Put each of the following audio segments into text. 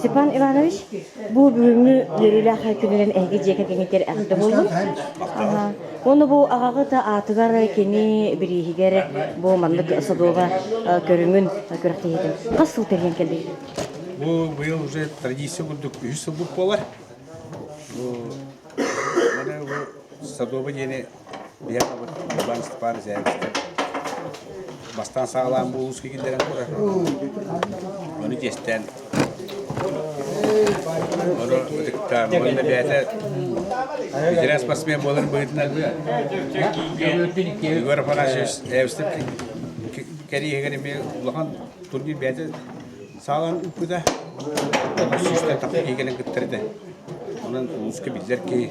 Степан Иванович, бу бүгүҥҥү үөрүүлээх күнүнэн эһиги дьиэ кэргэҥҥитигэр эҕэрдэ буоллун. Уонна бу аҕаҕыт аатыгар кини бирииһигэр бу маннык садова көрүҥүн күрэхтэһиитин хас сыл тэрийэн кэллигит? Бу быйыл уже традиция курдук үһүс сылбыт буолар. Бу маны бу садова диэни биһиэхэ Иван Степанович Эвестер бастаан саҕалаан бу улууска киллэрэн турар. Ону тиэстээн ону ытыктаан уонна бэйэтэ ветеран спортсмен буолар быһыытынан Егор Афанасьевич Эвестер кэриэһигэр эмиэ улахан турнир бэйэтэ саалаан ыыппыта. Сүүстэн тахса киһи кэлэн кыттар этэ. Онон улууска биллэр киһи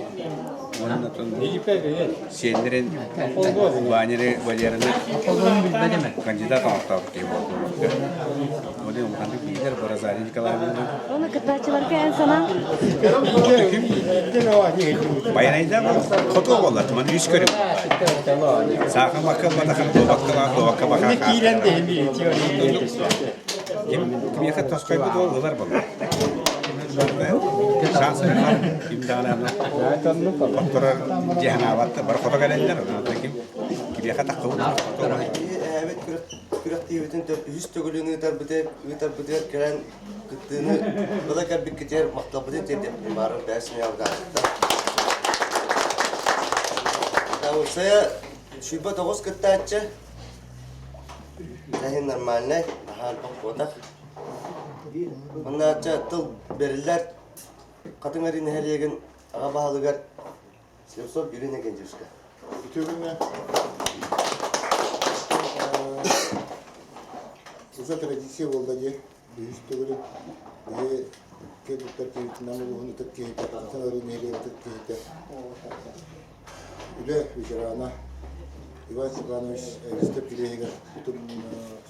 уонна сиэннэрин Ванеры Валераны кандидат оҥортообут киһи буолла. Оны улаханнык биилэр Розалия Николаевна. Оны кыттааччыларга эн санаан? Байанайда хоту буолла, туман үс көрүҥ. Сааха макка батахан дуобакка дуобакка баха. Ким кимиэхэ тосхойбут ол ылар буолла. Ким даҕаны хотторор дьиэ санаабатта бары хото кэлэллэр ким кимиэхэ таххыбыт Эһээбит күрэхтиибитин үһүс төгүлүн ыытарбытыгар кэлэн кыттыыны ыла кэлбиккитигэр махталбытын тиэрдиэхпин баарым бэйэ сымыйабытаахтар. Таусая 109 кыттааччы Эһин нормальнай, наһаа элбэх куотах. Онно тыл бэриллэр Хатыҥ Арыы нэһилиэгин аҕа баһылыгар Слепцов Юрий Иннокентьевичка. Үтүө күннэ. Уже традиция буолла дии. Үһүс төгүлүн биһи кэлбиттэр киһитинэн улууһун ытык киһитэ, Хатыҥ Арыы нэһилиэгин ытык киһитэ. Үлэ ветерана Иван Степанович Эристеп кириэһигэр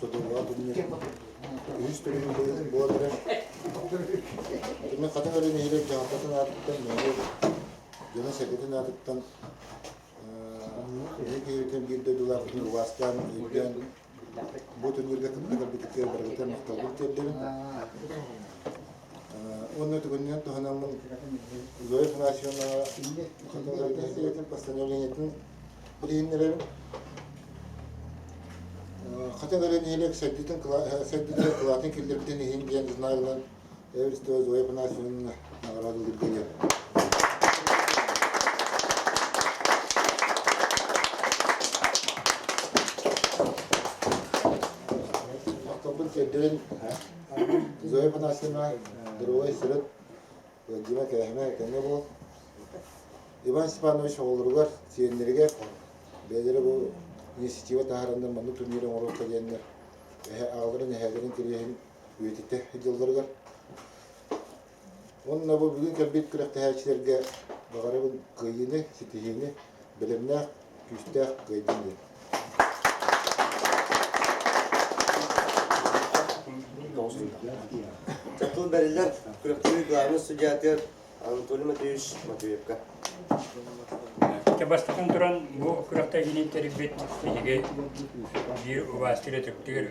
содуллаҕа турнир үһүс төгүлүн буолан эрэр. Кини Хатыҥ Арыы нэһилиэк дьаһалтатын аатыттан, нэһилиэк дьоно-сэргэтин аатыттан үһү киһитин биир дойдулаахпытын убаастаан, өйдөөн бу турнирга кытта кэлбитигэр барыгытыгар махталбын тиэрдэбин. Уонна түгэнинэн туһанаммын Зоя Афанасьевна Хатыҥ постановлениетын билиһиннэрэбин. Хатыҥ Арыы нэһилиэк сайдыытын кылаатын киллэрбитин иһин диэн знагынан Эверстова Зоя Афанасьевна наҕараадалыырга диэн. Махталбын тиэрдэбин Зоя Афанасьевна, доруобай сырыт, Владимир кээһимэ этэҥҥэ буол. Иван Степанович оҕолоругар, сиэннэригэр бэйэлэрэ бу инициатива таһаараннар маннык турнир оҥоруохха диэннэр эһэ аҕаларын эһээлэрин кириэһин үйэтитэ сылдьалларыгар. Уонна бу бүгүн кэлбит күрэхтэһээччилэргэ баҕарабын кыайыыны, ситиһиини, бэлэмнээх, күүстээх кыайдын диэн. Тыл бэриллэр күрэхтэһии главный судьятыгар Анатолий Матвеевич Матвеевка. Дьэ бастатан туран бу күрэхтэһиини тэрийбит биһиги биир убаастыыр ытыктыыр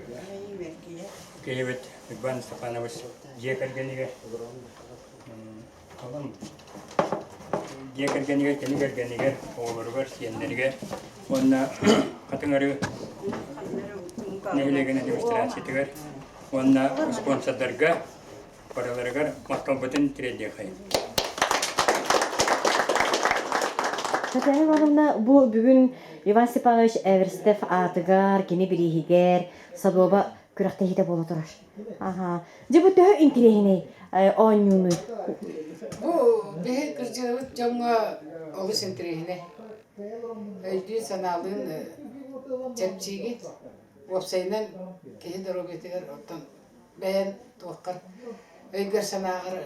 киһибит Иван Степанович дьиэ кэргэнигэр Дьиэ кэргэнигэр, кини кэргэнигэр, оҕолоругар, сиэннэригэр уонна Хатыҥ Арыы нэһилиэгин администрациятыгар уонна спонсордарга барыларыгар махталбытын тириэрдиэххэйин. Татьяна Ивановна, бу бүгүн Иван Степанович Эверстев аатыгар, кини бирииһигэр Садуоба күрэхтэһиитэ буола турар. Аха. Дьэ бу төһө интириэһинэй оонньуунуй? Бу биһи кырдьыгыбыт дьоҥҥо олус интириэһинэй. Өйдүүн-санаалыын чэпчиигит. Уопсайынан киһи доруобуйатыгар оттон бэйэн туоххар өйгөр-санааҕар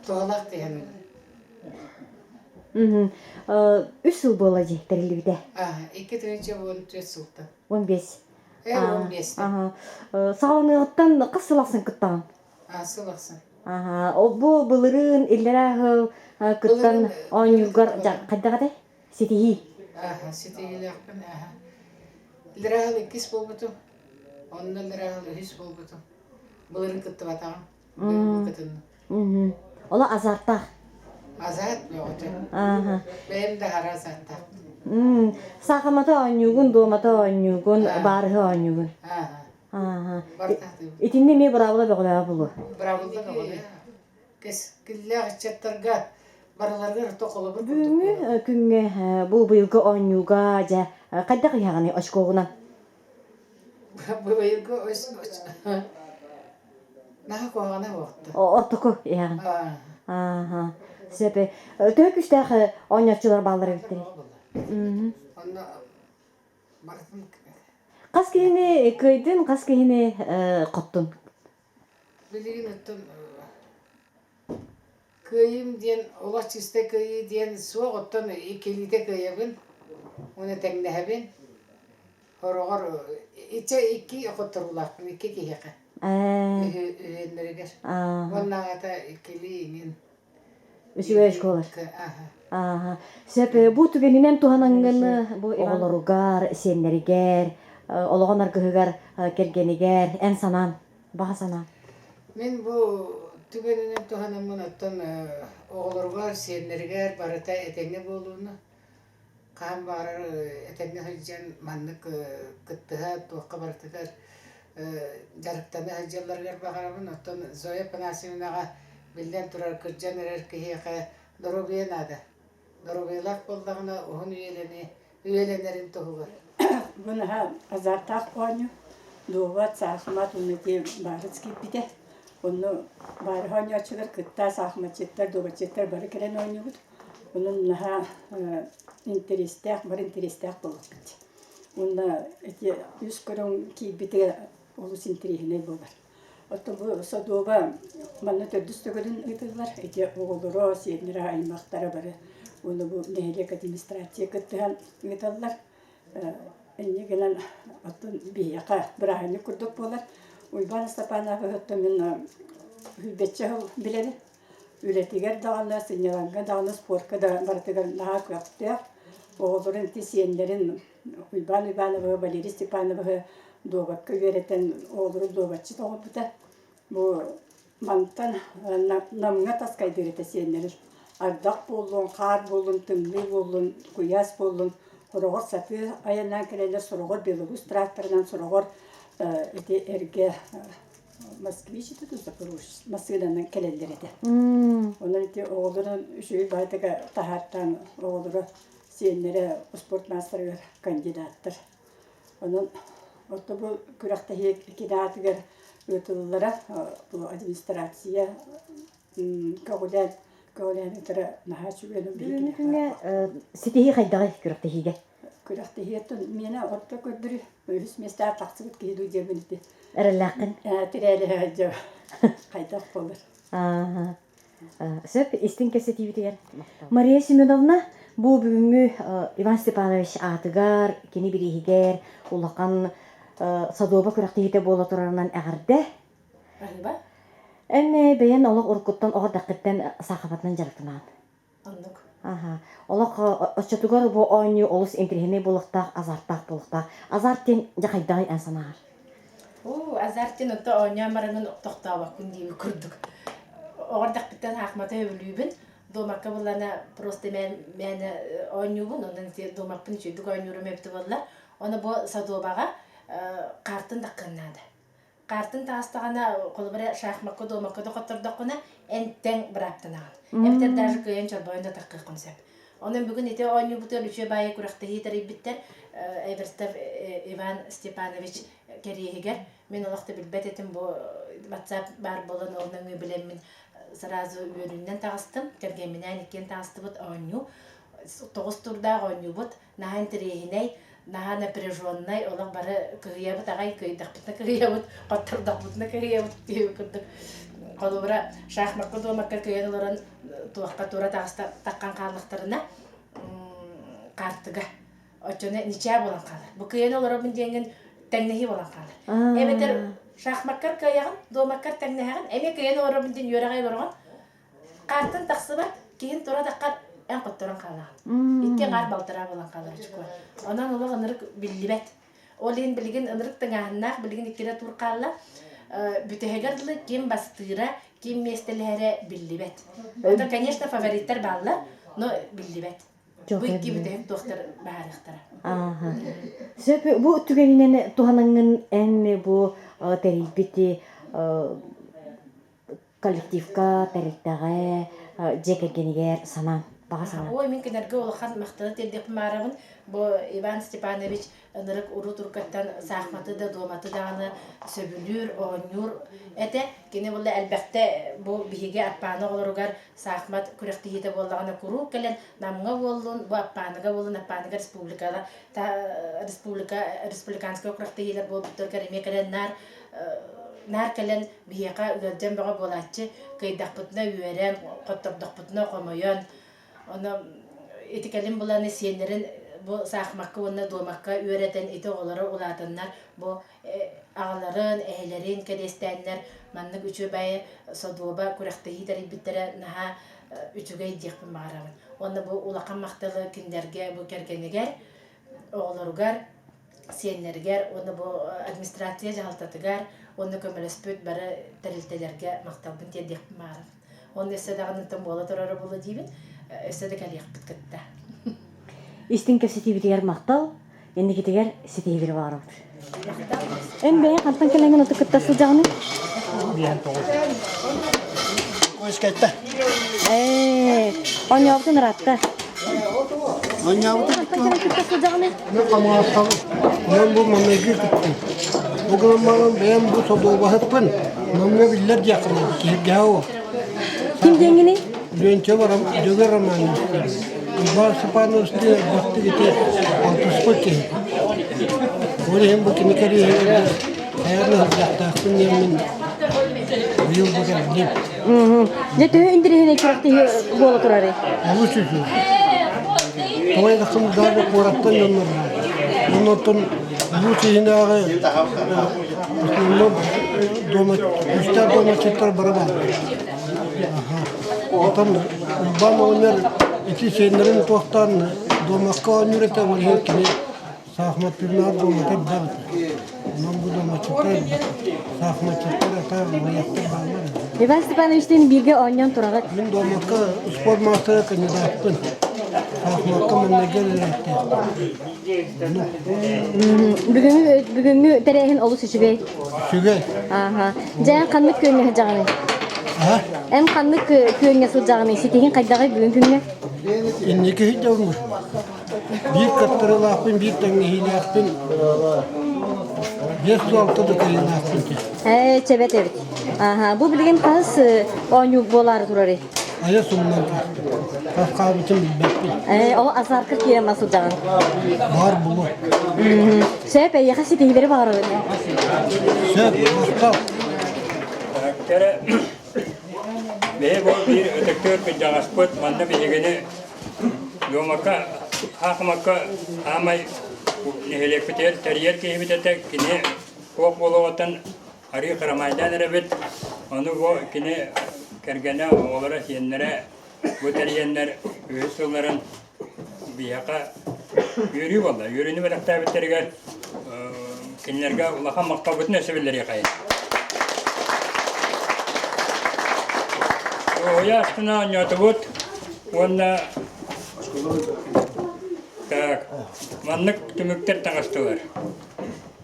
туһалаах дии саныыбын. Үс сыл буолла дии тэриллибитэ. 2014 сылтан. 15. Ээ, 15-те. Саҕаланыаҕыттан хас сыл ахсын кыттаҕын? Сыл ахсын. Бу былырыын иллэрээ сыл кыттан оонньуургар хайдах этэй? Ситиһии. Ситиһиилээхпин. Иллэрээ сыл иккис буолбутум. Онно иллэрээ сыл үһүс буолбутум. Былырыын кыттыбатаҕым. Быйыл кытынным. Оло азартаах. Азарт бөҕөтө. Бэйэм да хара азартаах. Саахыматы оонньуугун, дуоматы оонньуугун, баарыһы оонньуугун. Итиннэ эмиэ быраабыла бөҕөлөөх булуо. Быраабыла бөҕөлөөх. Кэскиллээх ыччаттарга барыларыгар то холобур Бүгүҥҥү күҥҥэ бу быйылгы оонньууга дьэ хайдах иһэҕиний очкоҕунан? Быйылгы наһаа куһаҕана уохта. Ортоку иһэҕин. Ааха. Сөп. Төһө күүстээх оонньооччулар бааллар эбиттэрий? Онно барытын Хас киһини кыайдын, хас киһини хоттун? Билигин оттон кыайыым диэн олох чистай кыайыы диэн суох, оттон иккилиитэ кыайабын уонна тэҥнэһэбин. Хороҕор ичэ икки хотторуулаахпын икки киһиэхэ үһүөннэригэр. Уонна аҕата иккилии иҥин Үчүгэй оскуолар. Ааха. Сөп, бу түгэнинэн туһанаҥҥын бу оҕолоругар, сиэннэригэр, олоҕун аргыһыгар, кэргэнигэр эн санаан, баҕа санаан. Мин бу түгэнинэн туһанаммын оттон оҕолоругар, сиэннэригэр барыта этэҥҥэ буолууну, хаһан баҕарар этэҥҥэ сылдьан маннык кыттыһа туохха барытыгар дьарыктана сылдьалларыгар баҕарабын. Оттон Зоя Афанасьевнаҕа биллэн турар кырдьан эрэр киһиэхэ доруобуйа наада. Доруобуйалаах буоллаҕына уһун үйэлэни үйэлэнэрин туһугар. Бу наһаа азартаах оонньуу. Дуобат, саахымат уонна ити баарыс киирбитэ. Онно баарыһа оонньооччулар кытта саахыматчыттар, дуобатчыттар бары кэлэн оонньуубут. Онон наһаа интэриэстээх, бары интэриэстээх буолбуппут. Уонна ити үс көрүҥ киирбитэ олус интэриэһинэй буолар. Оттон бу содуоба манна төрдүс төгүлүн ыытыллар. Ити оҕолоро, сиэннэрэ, аймахтара бары уонна бу нэһилиэк администрация кыттыһан ыыталлар. Инньэ гынан оттон биһиэхэ бырааһынньык курдук буолар. Уйбаан Степановы оттон мин сүүрбэччэ сыл билэбин. Үлэтигэр даҕаны, сынньалаҥҥа даҕаны, спортка да барытыгар наһаа көхтөөх. Оҕолорун ити сиэннэрин Уйбаан Ивановы, Валерий Степановиһы дуобакка үөрэтэн оҕолору дуобатчыт оҥорбута. Бу мантан Намҥа таскайдыыр этэ сиэннэрин. Ардах буоллун, хаар буоллун, тымныы буоллун, куйаас буоллун, сороҕор сатыы айаннаан кэлэллэр, сороҕор Беларусь тракторынан, сороҕор ити эргэ Москвич это Запорожец массыынанан кэлэллэр этэ. Онон ити оҕолорун үчүгэй баайтыга таһаартаан оҕолоро сиэннэрэ спорт маастарыгар кандидаттар. Онон орто бу күрэхтэһии кини аатыгар ыытыллара бу администрация көҕүлээн көҕүлээн ыытара наһаа үчүгэй Бүгүҥҥү күҥҥэ ситиһии хайдаҕый күрэхтэһиигэ? Күрэхтэһиэттэн миэнэ орто көрдөрүү үһүс миэстэҕэ тахсыбыт киһи дуу диэммин ити. Эрэллээххин? Тирээлэһэ сылдьабын. Хайдах буолар. Сөп, истиҥ кэпсэтиибитигэр. Мария Семеновна, бу бүгүҥҥү Иван Степанович аатыгар, кини бирииһигэр улахан садуоба күрэхтэһиитэ буола турарынан эҕэрдэ. Баһыыба. Эн бэйэн олох уруккуттан оҕо эрдэххиттэн саахабатынан дьарыктанаҕын. Оннук. Аха. Олох оччотугар бу оонньуу олус интэриэһинэй буолуохтаах, азартаах буолуохтаах. Азарт диэн дьэ хайдаҕый эн санааҕар? Оо, азарт диэн отто оонньоон бараҥын тохтообоккун диэбит курдук. Оҕо эрдэхпиттэн хаахмата сөбүлүүбүн. Дуомакка буллана просто мээнэ мээнэ оонньуубун, онон ити дуомаппын үчүгэйдик оонньуурум эбитэ буолла. Ону бу садуобаҕа хаартын таккан наада. Хаартын таҕыстаҕына, холобура, шахмакка, дуомакка да хоттордоххуна, эн тэҥ бырааптанаҕын. Эбэтэр даже кыайан чорбойон да таххыаххын сөп. Онон бүгүн ити оонньуубутугар үчүгэй баайы күрэхтэһии тэрийбиттэр Эверстов Иван Степанович кэриэһигэр. Мин олох да билбэт этим бу WhatsApp баар буолан ол нөҥүө билэммин сразу үөрүүннэн таҕыстым. Кэргэмминээн иккиэн таҕыстыбыт оонньуу. Тоҕус турдаах оонньуубут. Наһаа интэриэһинэй, наһаа напряженнай, олох бары кыһыйабыт аҕай, кыайдахпытына кыһыйабыт, хоттордохпутуна кыһыйабыт диэбит курдук. Холобура, шахмакка дуомакка кыайан олорон туохха тура таҕыста таххан хааллахтарына хаартыга оччону ничаа буолан хаалар. Бу кыайан олоробун диэҥҥин тэҥнэһии буолан хаалар. Эбэтэр шахмаккар кыайаҕын, дуомаккар тэҥнэһэҕин, эмиэ кыайан олоробун диэн үөрэҕэй олороҕун, Хаартан тахсыбат, киһин тура таххар эн хотторон хаалаҕын. Икки аҥаар балтараа буолан хаалар очко. Онон олох ынырык биллибэт. Ол иһин билигин ынырык тыҥааһыннаах, билигин иккирэ тур хаалла. Бүтэһигэр дылы ким бастыыра, ким миэстэлэһэрэ биллибэт. Это, конечно, фавориттар бааллар, но биллибэт. Бу икки бүтэһик туохтар баһаарыахтара. Ааха. Сөп, бу түгэнинэн туһанаҥҥын эн бу тэрийбит коллективка, тэрилтэҕэ, дьиэ кэргэнигэр санаан, баҕа санаан. Ой, мин кинилэргэ улахан махталы тиэрдиэхпин баарабын. Бу Иван Степанович ынырык урут-уруккаттан саахматы да, дуоматы даҕаны сөбүлүүр, оонньуур этэ. Кини буолла элбэхтэ бу биһиги Аппааны оҕолоругар саахмат күрэхтэһиитэ буоллаҕына куруук кэлэн Намҥа буоллун, бу Аппааныга буоллун, Аппааныга республикала республика республиканскай күрэхтэһиилэр буолбуттарыгар эмиэ кэлэн наар наар кэлэн биһиэхэ ыалдьан бөҕө буолааччы, кыайдахпытына үөрэн, хоттордохпутуна хомойон, ону ити кэлин буланы сиэннэрин бу саахымакка уонна дуомакка үөрэтэн ити оҕолоро улаатаннар бу аҕаларын, эһэлэрин кэриэстээннэр маннык үчүгэй содуоба күрэхтэһии тэрийбиттэрэ наһаа үчүгэй диэхпин баҕарабын. Уонна бу улахан махталы кинилэргэ бу кэргэнигэр, оҕолоругар сиэннэригэр уонна бу администрация дьаһалтатыгар уонна көмөлөспүт бары тэрилтэлэргэ махталбын тиэрдиэхпин баҕарабын. Уонна өссө даҕаны буола турара буолуо диибин, өссө да кэлиэхпит кытта. Истиҥ кэпсэтиибитигэр махтал, инникитигэр ситиһиилэри баҕарабыт. Эн бэйэҥ хантан кэлэҥҥин оту кытта сылдьаҕыный? Көскөттө. Ээ, оонньообутун ыраатта. Оонньообутун Хантан кэлэн кытта сылдьаҕыный? Мен хамаастабын. Мен бу маҥнайгы кыттым. Бу гынан баран бэйэм бу содуобаһыппын. Намҥа биллэр диэххин киһиргэһэ ол. Ким диэҥҥиний? Лүөнчэ барам Дөгөр Романович. Иван Степановичтыын элбэхтик ити алтыспыт киһи. Ол иһин бу кини кэриэһигэр хайаан ыһырдахтаахпын диэммин быйыл бу кэллим. Дьэ төһө интэриэһинэй күрэхтэһии буола турарый? Олус үчүгэй. Тоҕо диэтэххин даже куораттан дьоннор баар. Оннортон улуус иһинээҕи основном дома үстээх домоччуттар бары бааллар. Оттон Уйбаан оҕонньор ити сиэннэрин туохтаан дуомакка оонньуур этэ, ол иһин кини саахыматтыырнаах дуомата элбэх этэ. Онон бу дуоматчыттар элбэх. Саахыматчыттар ата аҕыйахтар бааллар этэ. Иван Степановичтыын бииргэ оонньоон тураҕыт? Мин дуомакка спорт маастара кандидаппын. Саахымакка маҥнайгы эрэрээттээхпин. Бүгүҥҥү бүгүҥҥү тэрээһин олус үчүгэй. Үчүгэй. Ааха. Дьэ, эн ханнык күөҥҥэ сылдьаҕыный? А? Эн ханнык күөҥҥэ сылдьаҕыный? Ситиһиҥ хайдаҕый бүгүн күҥҥэ? Инники сылдьабын. Биир каттарылаахпын, биир тэҥнэһиилээхпин, биэс суолта да кыайыылаахпын. Ээ, чэбэт эбит. Ааха. Бу билигин хаһыс оонньуу буолаары турарый? Айа сумнан хас хаабытын билбэппин. Ээ, ол азарка киирэн сылдьаҕын. Баар булу. Сөп, эйиэхэ ситиһиилэри баҕарабын. Сөп, махтал. Кэрэ бэйэ бу биир ытыктыыр кырдьаҕаспыт манна биһигини Дуомакка, Хаахымакка аамай нэһилиэкпитигэр тэрийэр киһибит этэ. Кини туох буолуоҕуттан Арыы харамайдаан эрэбит, ону бу кини кэргэнэ, оҕолоро, сиэннэрэ бу тэрийэннэр үһүс сылларын биһиэхэ үөрүү буолла. Үөрүүнү бэлэхтээбиттэригэр кинилэргэ улахан махталбытын өссө биллэриэхэйин. Уһуйа астына оонньоотубут уонна так маннык түмүктэр таҕыстылар.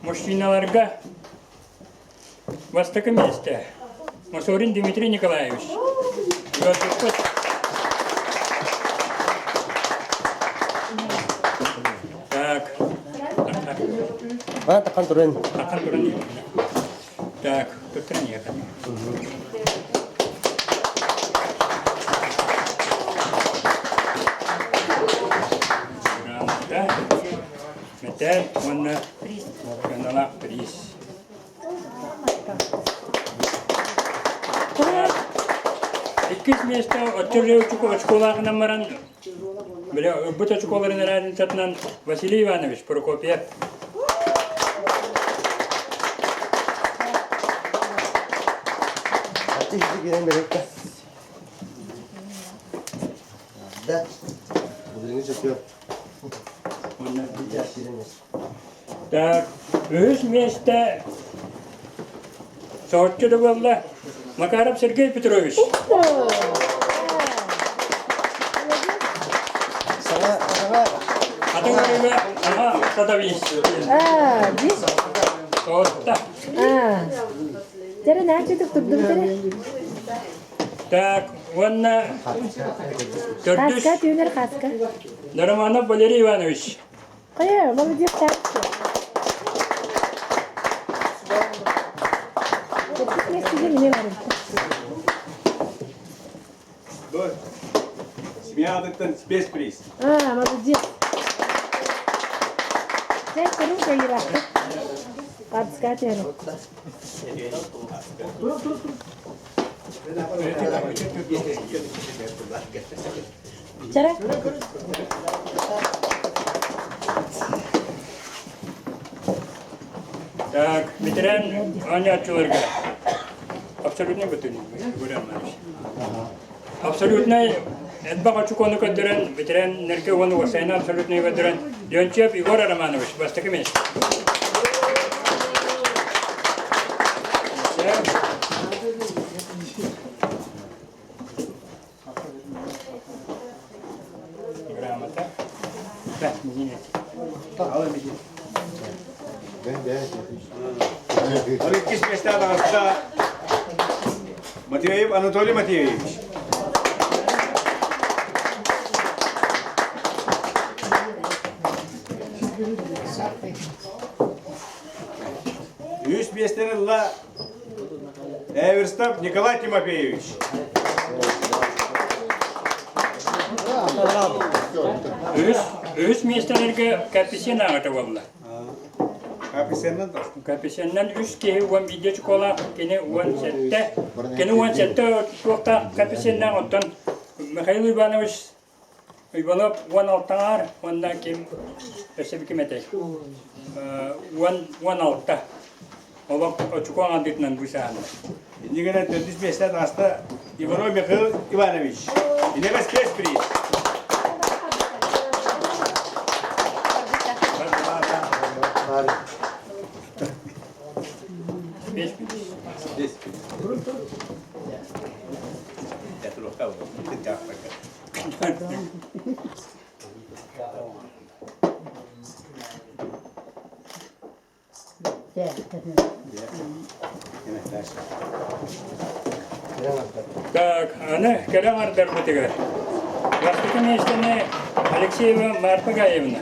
Мужчиналарга Бастакы миэстэ Мосорин Дмитрий Николаевич. Ыалдьыппыт. Так. А, тахан туран. Тахан туран. Так, туттаран ехать. Грамота, мэтээл уонна сыаналаах приз. Иккис миэстэ оччо очколааҕынан баран, били ылбыт очколарын разницатынан Василий Иванович Прокопьев. Да. Бүгүҥҥү чөпүө. Так, үһүс миэстэ. Соһуччу да буолла Макаров Сергей Петрович. Атын арыыга саҥа садовист. Аа, ди. Соһутта. Аа. Дьэрэ наачытык турдубут эрэ. Так, уонна төрдүс Хаска түүнэр хаска. Дараманов Валерий Иванович. Хайа, молодец, Төрдүс миэстэгэ мине барым. Семья адыттан спецприз. А, молодец. Чэ, көрүҥ кыайыылаахтык. Хардыска түһэн. Чара. Так, ветеран оонньооччуларга абсолютный бытын Абсолютнай элбэх очукуону көрдөрөн, ветеран уонна уопсайынан абсолютнай көрдөрөн Леонтьев Егор Романович бастакы миэстэ. Грамота. Да, извините. Иккис миэстэ таҕыста Матвеев Анатолий Матвеевич. Үс миэстэни ылла Эверстов Николай Тимофеевич. Үс, үс миэстэлэргэ коэффициент ааҕыта буолла. Коэффициеннан тастым. Коэффициеннан үс киһи уон биирдэ чуколаах, кини уон сэттэ. Кини уон сэттэ туохтаах коэффициеннаах, оттон Михаил Иванович Иванов уон алтаҥаар уонна ким өссө ким этэй? Уон уон алта. Олох очукуо аҥардыытынан быысаһанна. Иннигинэн төрдүс миэстэ таҕыста Иванов Михаил Иванович. Инеҕэ спецприз. Спецприз. Так, аны кэрэ аҥардарбытыгар бастакы миэстэни Алексеева Марфа Гаевна.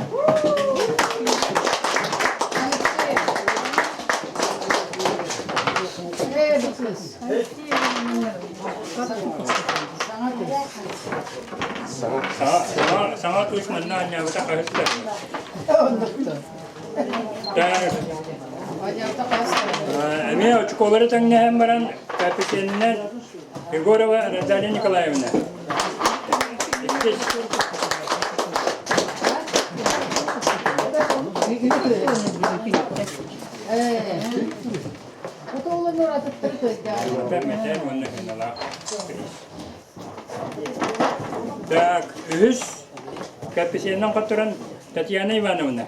Саҥа кыыс манна анньаабыта хаһыста. Эмиэ очколары тэҥнэһэн баран коэффициенинэн Егорова Розалия Николаевна. Иккис. Так, үһүс коэффициенынан хотторон Татьяна Ивановна.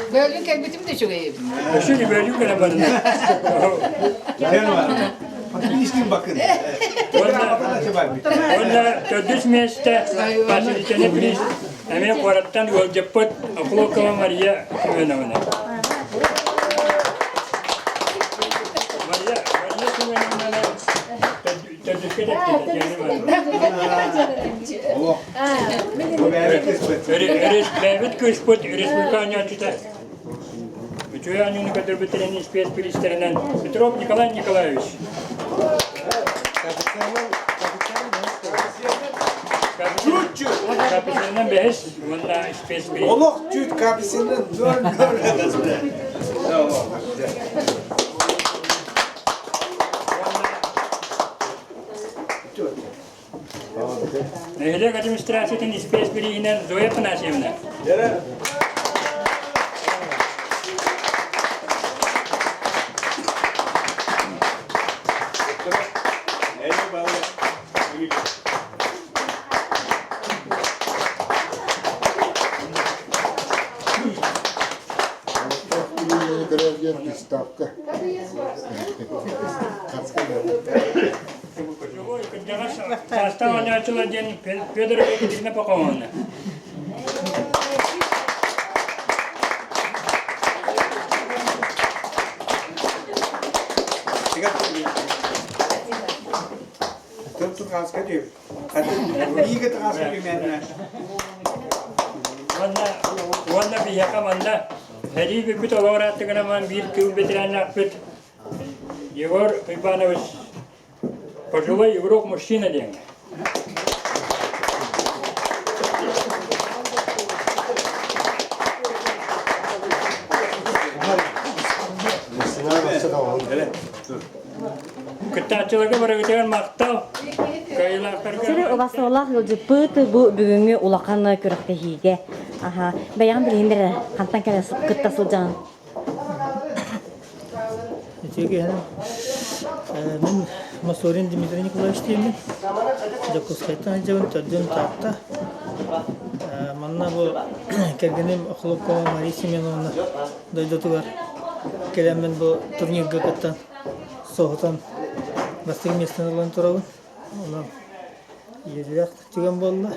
Бөлүн кэлбитим да үчүгэй. Өссө бөлүн кэлэ барына. Истин bakın. Уонна төрдүс миэстэ Василитяны приз эмиэ куораттан ыалдьыппыт Охлопкова Мария Семеновна. Мария Мария Семеновнаны төрдүскэ Бэйэбит кыыспыт республика оонньооччута Үчүгэй оонньууну көрдөрбүттэрин спецпиристэринэн Петров Николай Николаевич. Капитанынан бэһис уонна спецприз. Олох чуть капитанынан нөл нөл. Нэһилиэк администрациятын испиэс-бирииһинэн Зоя Афанасьевна. көрөр диэн приставка. Хаска Саастаах оонньооччулар диэн Федор Екатерина Пахомовна. Уонна биһиэхэ манна сэрии бүппүт олоҕор ааттыгынан биир тыыл ветераннаахпыт Егор Иванович пожилой игрок мужчина диэн. Кыттааччыларга барыгытыгар махтал. Кыайыылаахтарга Сири убастабыллаах ыалдьыппыт бу бүгүҥҥү улахан күрэхтэһиигэ. Аха, бэйэҕин билиһиннэр хантан кэлэ кытта сылдьаҕын? Үтүө киэһэнэн. Мин Мосорин Дмитрий Николаевич диэммин. Дьокуускайтан сылдьабын, төрдүн Таатта. Манна бу кэргэним Охлопкова Мария Семеновна дойдутугар кэлэммин бу турнирга кыттан соһутан бастакы миэстэни ылан турабын. Онон үөрүүлээх түгэн буолла.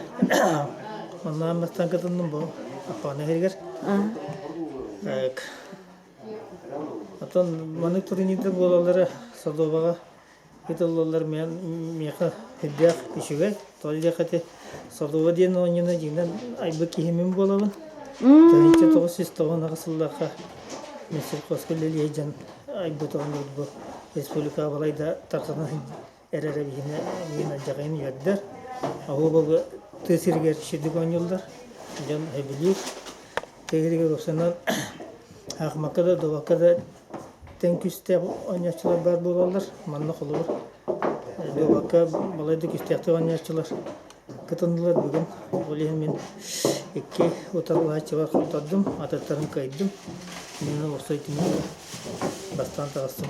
Онно аан бастаан кытынным бу Аппаана иһигэр. Оттон маннык турнирдар буолаллара Садоваҕа ыытыллаллар миэхэ сүрдээх үчүгэй. Тоҕо диэххэ ити Садова диэн оонньууну дьиҥинэн айбыт киһи мин буолабын. 1998 сыллаахха мин сельхозка үлэлии сылдьан айбыт оонньуубут бу республикаҕа балайда тарҕанан эрэрэ биһиэнэ миин алдьархайын үөрдэр. Оһуобалы тыа сиригэр сирдик оонньууллар, дьон сөбүлүүр. Тыа сиригэр уопсайынан аахмакка да, дуобакка да тэҥ күүстээх оонньооччулар баар буолаллар. Манна холобур дуобакка балай да күүстээхтик оонньооччулар кытыннылар бүгүн. Ол иһин мин икки утарылаһааччыбар хоттордум, атыттарын кыайдым. Мин уопсай түмүк бастаан таҕыстым.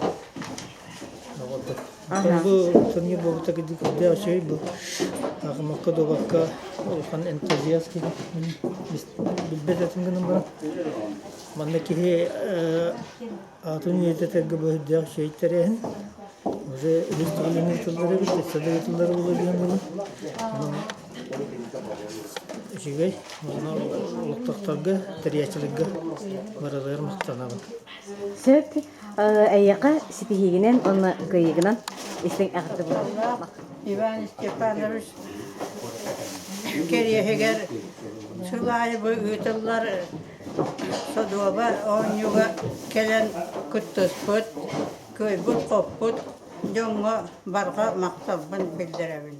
Бу турнир буолбута кырдьык үрдээх үчүгэй бу аҕымакка дуобакка улахан энтузиаст киһи билбэт этим гынан баран манна киһи аатын үйэтитэргэ бу үрдээх үчүгэй тэрээһин уже үһүс төгүлүн ыытыллар эбит өссө да ыытыллар буолуо диэн онон үчүгэй онно олохтоохторго тэрийээччилэргэ барыларыгар махтанабын. Сөп. Эйиэхэ ситиһиигинэн уонна кыайыыгынан истиҥ эҕэрдэ буолуо. Иван Степанович кэриэһигэр сыл аайы бу ыытыллар содуоба оонньууга кэлэн кыттыспыт, кыайбыт-хоппут дьоҥҥо барҕа махталбын биллэрэбин.